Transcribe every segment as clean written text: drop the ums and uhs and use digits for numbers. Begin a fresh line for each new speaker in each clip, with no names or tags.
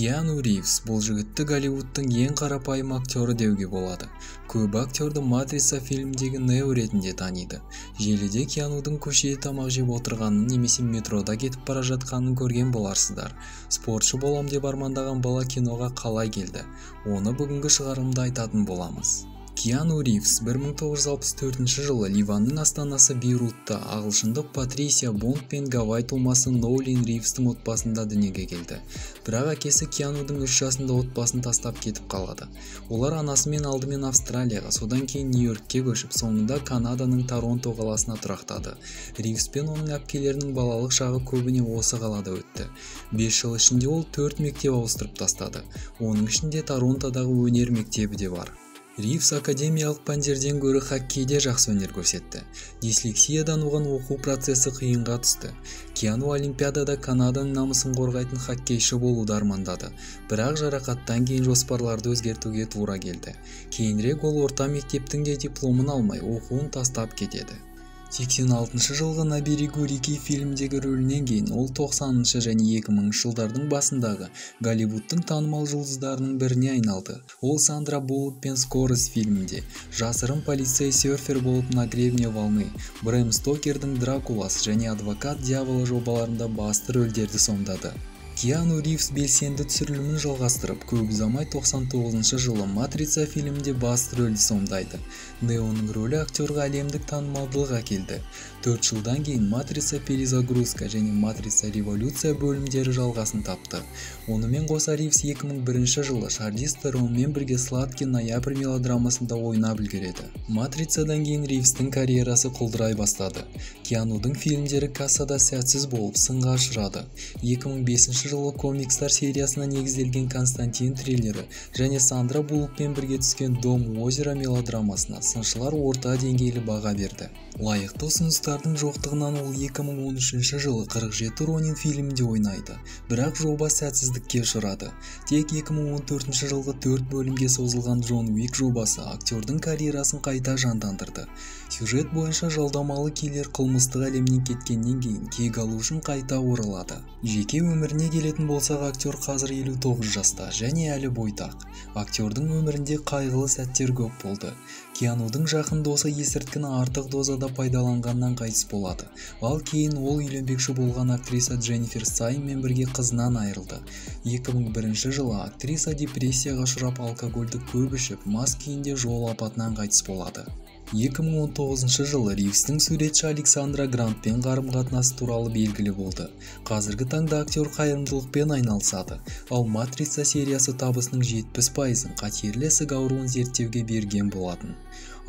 Киану Ривз бұл жігітті Голливудтың ең қарапайым актері деуге болады. Көбі актерді «Матрица» фильміндегі Нео ретінде таниды. Желіде Кианудың көшеде тамақ жеп отырғанын немесе метрода кетіп бара жатқанын көрген боларсыздар. Спортшы болам деп армандаған бала киноға қалай келді? Оны бүгінгі шығарылымда айтатын боламыз. Киану Ривз 1964 жылы Ливанның астанасы Бейрутта ағылшындық Патрисия Бонд пен Гавай тумасы Ноулин Ривзтің отбасында дүниеге келді. Бірақ әкесі Кианудың 3 жасында отбасын тастап кетіп қалады. Олар анасымен алдымен Австралияға, содан кейін Нью-Йоркке көшіп, соңында Канаданың Торонто қаласына тұрақтады. Ривз пен оның әпкелерінің балалық шағы көбіне осы қалада өтті. 5 жыл ішінде ол 4 мектеп ауыстырып тастады. Оның ішінде Торонтодағы өнер мектебі де бар. Ривз академиялық пәндерден гөрі хоккейде жақсы өнер көрсетті. Дислексиядан оған оқу процесі қиынға түсті. Киану Олимпиадада Канаданың намысын қорғайтын хоккейші болуды армандады. Бірақ жарақаттан кейін жоспарларды өзгертуге тура келді. Кейінірек ол орта мектептің де дипломын алмай, оқуын тастап кетеді. 86 жылғы «На берегу реки» фильмдегі рөлінен кейін ол 90-шы және 2000 жылдардың басындағы Голливудтың танымал жұлдыздарының біріне айналды. Ол Сандра Буллок пен «Скорость» фильмінде, жасырын полицей серфер болып «На гребне волны», Брэм Стокердің «Дракуласы» және «Адвокат дьявола» жобаларында басты рөлдерді сомдады. Киану Ривз белсенді түсірілімін жалғастырып, көп ұзамай 99 жылы «Матрица» фильмінде басты рөлді сомдайды. Неоның рөлі актерға әлемдік танымалдылық әкелді. 4 жылдан кейін «Матрица перезагрузка» және «Матрица революция» бөлімдері жалғасын тапты. Онымен қоса Ривз 2001 жылы Шарлиз Теронмен бірге «Сладкий ноябрь» мелодрамасында ойнап үлгереді. «Матрицадан» кейін Ривзтің карьерасы құлдырай бастады. Кианудың фильмдері кассада сәтсіз болып, сынға ұшырады. 2005 жылы комикстар сериясына негізделген «Константин» триллері және Сандра Буллокпен бірге түскен «Дом у озера» мелодрамасына сыншылар орта деңгейлі баға берді. Лайықты ұсыныстардың жоқтығынан ол 2013 жылы 47 Ронин фильмінде ойнайды, бірақ жоба сәтсіздікке ұшырады. Тек 2014 жылғы 4 бөлімге созылған «Джон Уик» жобасы актердің карьерасын қайта жандандырды. Сюжет бойынша жалдамалы киллер қылмыстық әлемнен кеткеннен кейін кек алу үшін қайта оралады. Жеке өміріне келетін болсақ, актер қазір 59 жаста және әлі бойдақ. Актердің өмірінде қайғылы сәттер көп болды. Кианудың жақын досы есірткіні артық дозада пайдаланғаннан қайтыс болады. Ал кейін ол үйленбекші болған актриса Дженнифер Сайнмен бірге қызынан айырылды. 2001 жылы актриса депрессияға ұшырап, алкогольді көп ішіп, мас күйінде жол апатынан қайтыс болады. 2019 жылы Ривзтің суретші Александра Грантпен қарым-қатынасы туралы белгілі болды. Қазіргі таңда актер қайырымдылықпен айналысады, ал «Матрица» сериясы табысының 70%-ын қатерлі ісік ауруын зерттеуге берген болатын.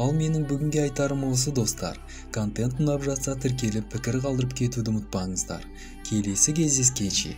Ал менің бүгінге айтарым осы, достар. Контент ұнап жатса, тіркеліп, пікір қалдырып кетуді ұмытпаңыздар. Келесі кездескенше.